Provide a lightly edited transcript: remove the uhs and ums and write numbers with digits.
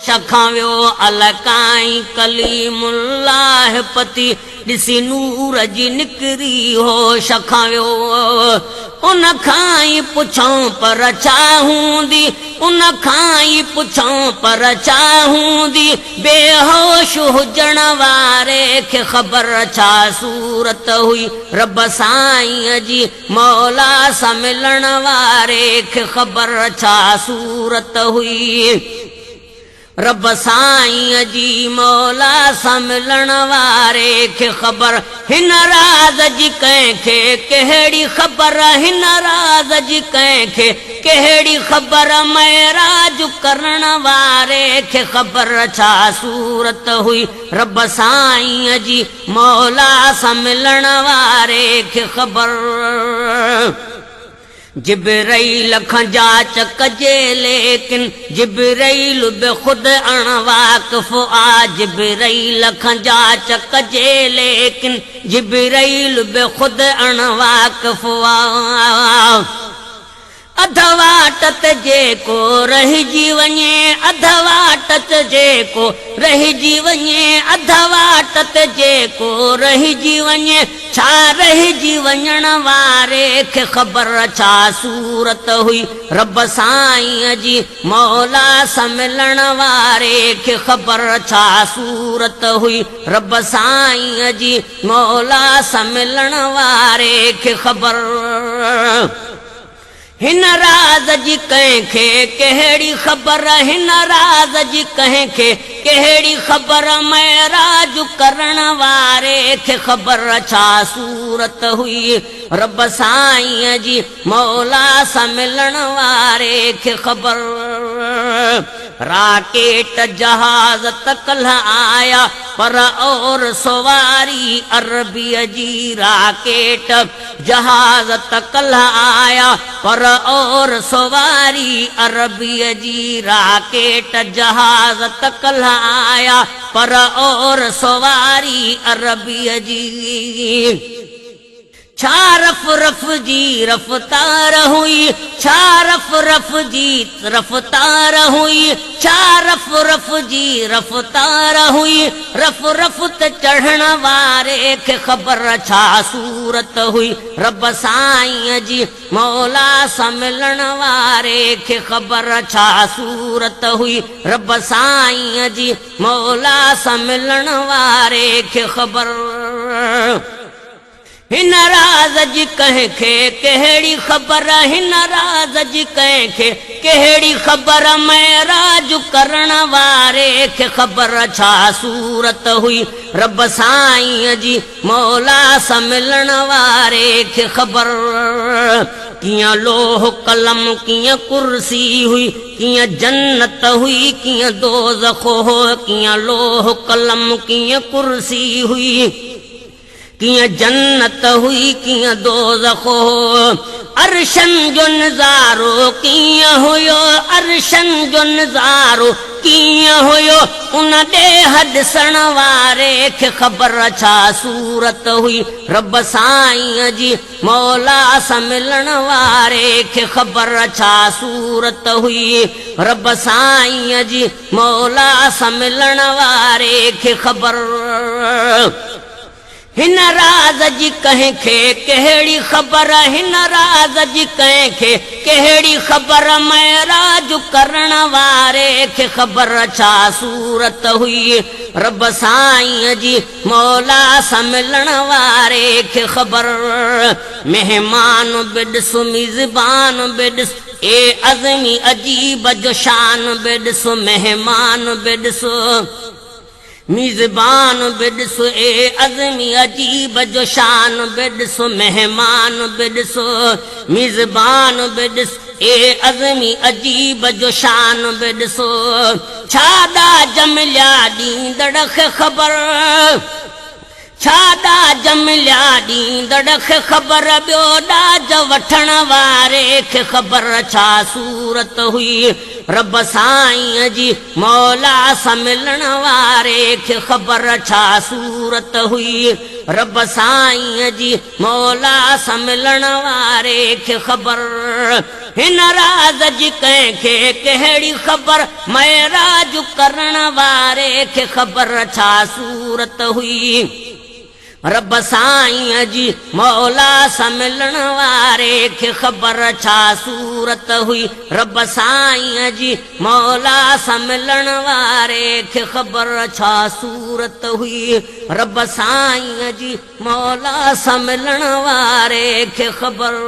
کان ويو الڪائين ڪليم الله پتي ڏسي نور جي نڪري هوش کان ويو ان کان ئي پڇئون پر ڇا هوندي ان کان ئي پڇئون پر ڇا هوندي بيهوش هجڻ واري کي خبر ڇا صورت هئي رب سائينء جي مولا سان ملڻ واري کي خبر ڇا صورت هئي رب سائينء جي مولا سان ملڻ واري کي خبر هن راز جي ڪنهن کي ڪهڙي خبر هن راز جي ڪنهن کي ڪهڙي خبر معراج ڪرڻ واري کي خبر ڇا صورت هئي رب سائينء جي مولا سان ملڻ واري کي خبر. جبرئيل کان جاچ ڪجي ليڪن جبرئيل به خود اڻ واقف آ جبرئيل کان جاچ ڪجي ليڪن جبرئيل به خود اڻ واقف آ اڌ واٽ تي جيڪو رهجي وڃي اڌ واٽ تي جيڪو رهجي وڃي اڌ واٽ تي جيڪو رهجي وڃي ڇا رهجي وڃڻ واري کي خبر ڇا صورت هئي رب سائينء جي مولا سان ملڻ واري کي خبر ڇا صورت هئي رب سائينء جي مولا سان ملڻ واري کي خبر. هن راز جي ڪنهن کي ڪهڙي خبر هن راز جي ڪنهن کي ڪهڙي خبر معراج ڪرڻ واري کي خبر ڇا صورت هئي رب سائينء جي مولا سان ملڻ واري کي خبر راڪيٽ جهاز ته ڪلهه آيا پر اور سواري عربيء جي راڪيٽ جهاز ته ڪلهه آيا پر اور سواري عربيء جي راڪيٽ جهاز ته ڪلهه آيا پر اور سواري عربيء جي ڇا رف رف جي رفتار هئي ڇا رف رف جي رفتار هئي ڇا رف رف جي رفتار هئي رف رف تي چڙهڻ واري کي خبر ڇا صورت هئي رب سائينء جي مولا سان ملڻ واري کي خبر ڇا صورت هئي رب سائينء جي مولا سان ملڻ واري کي خبر. هن راز جي ڪنهن کي ڪهڙي خبر هن راز جي ڪنهن کي ڪهڙي خبر معراج ڪرڻ واري کي خبر ڇا صورت هئي رب سائينء جي مولا سان ملڻ واري کي خبر ڪيئن لوح قلم ڪيئن ڪرسي هئي ڪيئن جنت هئي ڪيئن دوزخ هو ڪيئن لوح قلم ڪيئن ڪرسي هئي ڪيئن جنت هئي ڪيئن دوزخ هو عرشن جو نظارو ڪيئن هيو عرشن جو نظارو ڪيئن هيو ان ڏيهه ڏسڻ واري کي خبر ڇا صورت هئي رب سائينء جي مولا سان ملڻ واري کي خبر ڇا صورت هئي رب سائينء جي مولا سان ملڻ واري کي خبر. هن راز جي ڪنهن کي ڪهڙي خبر هن راز جي ڪنهن کي ڪهڙي خبر معراج ڪرڻ واري کي خبر ڇا صورت هئي رب سائينء جي مولا سان ملڻ واري کي خبر مهمان به ڏس ميزبان به ڏس اي عظمي عجيب جو شان به ڏس مهمان به ڏس ميزبان به ڏس اي عظمي عجيب جو شان به ڏس مهمان به ڏس ميزبان به ڏس اي عظمي عجيب جو شان به ڏس ڇا ڏاج مليا ڏيندڙ کي خبر. ڇا ڏاج مليا ڏيندڙ کي خبر ٻيو ڏاج وٺڻ واري کي خبر ڇا صورت هئي رب سائينء جي مولا سان ملڻ واري کي خبر ڇا صورت هئي رب سائينء جي مولا سان ملڻ واري کي خبر هن راز جي ڪنهن کي ڪهڙي خبر معراج ڪرڻ واري کي خبر ڇا صورت هئي رب سائينء جي مولا سان ملڻ واري کي خبر ڇا صورت هئي رب سائينء جي مولا سان ملڻ واري کي خبر ڇا صورت هئي رب سائينء جي مولا سان ملڻ واري کي خبر.